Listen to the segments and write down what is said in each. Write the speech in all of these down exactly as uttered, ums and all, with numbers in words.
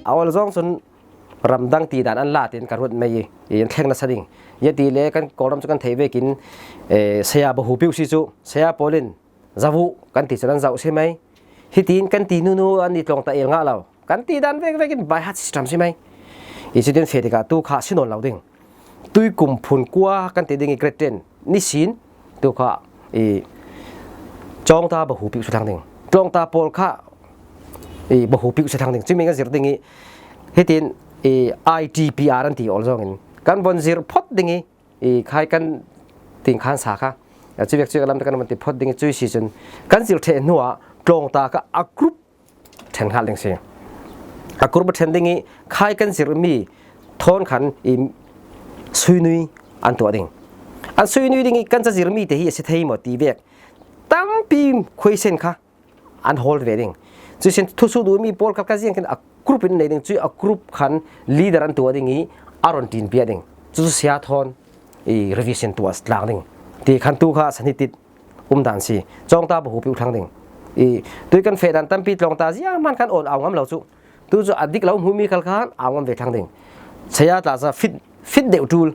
a ol zawng chun ramdang ti dan an la tiin ka ruat mai i, i an thleng nasa ding. Zia ti le kan Kawlram chu kan thei vekin, eh, saya bahupiu si chu, saya pawlin zavu kan ti chun an zau si mai. Hitin kan ti nunu an ni tlawngta el ngah lo. Kan ti dan vek vekin by heart system si mai. I chutin fe tikah tu kha si nawn lo ding. Tuikum phun kua kan ti ding i grade ten nisin tu kha i tlawngta bahupiu si thlang ding. Tlawngta pawl kha i bahupiu si thlang ding. Chumi kan zir ding i hitin i I T P R an ti ol zawngin kan von zir phot ding i, i khai kan ting khan sa kha. A chuvek chuvek lam te kan von ti phot ding i chui si chun kan zir theh hnuah tlawngta kha a group then nghal ding si. A group a then ding i khai kan zir mi thawn khan i suinui an tuah ding. An suinui ding i kan cha zir mi te hi a si thei maw ti vek tampi khuaisen kha an hawl ve ding. Chusin thusuh duh mi pawl kha ka ziang khin a group in nei ding, chu a group khan leader an tuah ding i a ron tin pia ding. Chu chu sia thawn i revision tuah tlang ding. Ti khan tu kha sani tit um dan si. Tlawngta bahupiu thlang ding. I tui kan fe dan tampi tlawngta zia man khan awl au ngam lo chu. Tu chu a dik lo hmu mi khal khan au ngam ve thlang ding. Saya tla sa fit, fit deuh tul.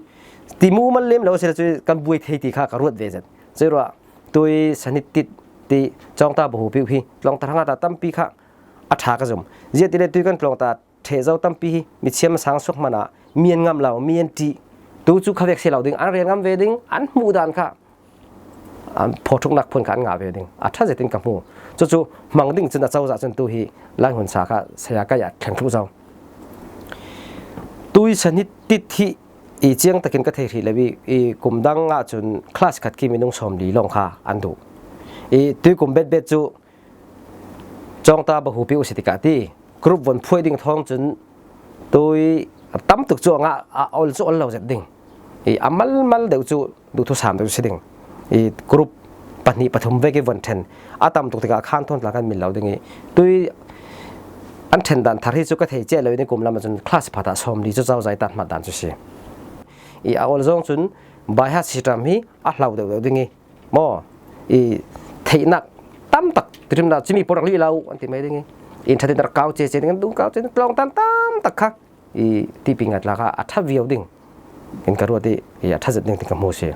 Ti mu mal lem lo si la chu kan buai thei ti kha ka ruat ve zet. Chu ruah tui sani tit ti tlawngta bahupiu hi tlawngta hrang a ta tampi kha a tha ka zum. Zia ti le tui kan tlawngta theh zo tampi hi mi chiam sang suak hmana mi an ngam lo, mi an ti. Tu chu kha vek si lo ding, an rel ngam ve ding, an hmuh dan kha an phawthuknak phun kha an ngah ve ding. A tha zetin ka hmu. Chu chu hmang ding chun a cozah chun tu hi lai hun sa kha saya kai a thleng thluh zo. Tui sani tit hi i chiang takin ka thei hrih lo i, i kum dang ah chun class khat kim i nung sawmli lawng kha an duh. I tui kum bet bet chu tlawngta bahupiu si tikah ti group von phuai ding thawng chun tui tam tuk chu a ngah a ol chu ol lo zet ding. I a mal mal deuh chu duhthusam deuh si ding. I group pahnih pathum vek i von then a tam tuk tikah khan thawn tla kan mil lo ding i tui an then dan thar hi chu ka thei chiah lo in i kum lam ah chun class phat ah sawmli chu cozah i tan hmat dan chu si. I a ol zawng chun by heart system hi a hlau deuh deuh ding i maw i theihnak tam tak ti rim lo chimi pawl rak lih lo an ti mai ding i in thatin rak kau che che ding an dung kau che ding tlawngta tam tak kha i tipi ngat la kha a tha viau ding in ka ruat i, i a tha zet ding ti ka hmu si.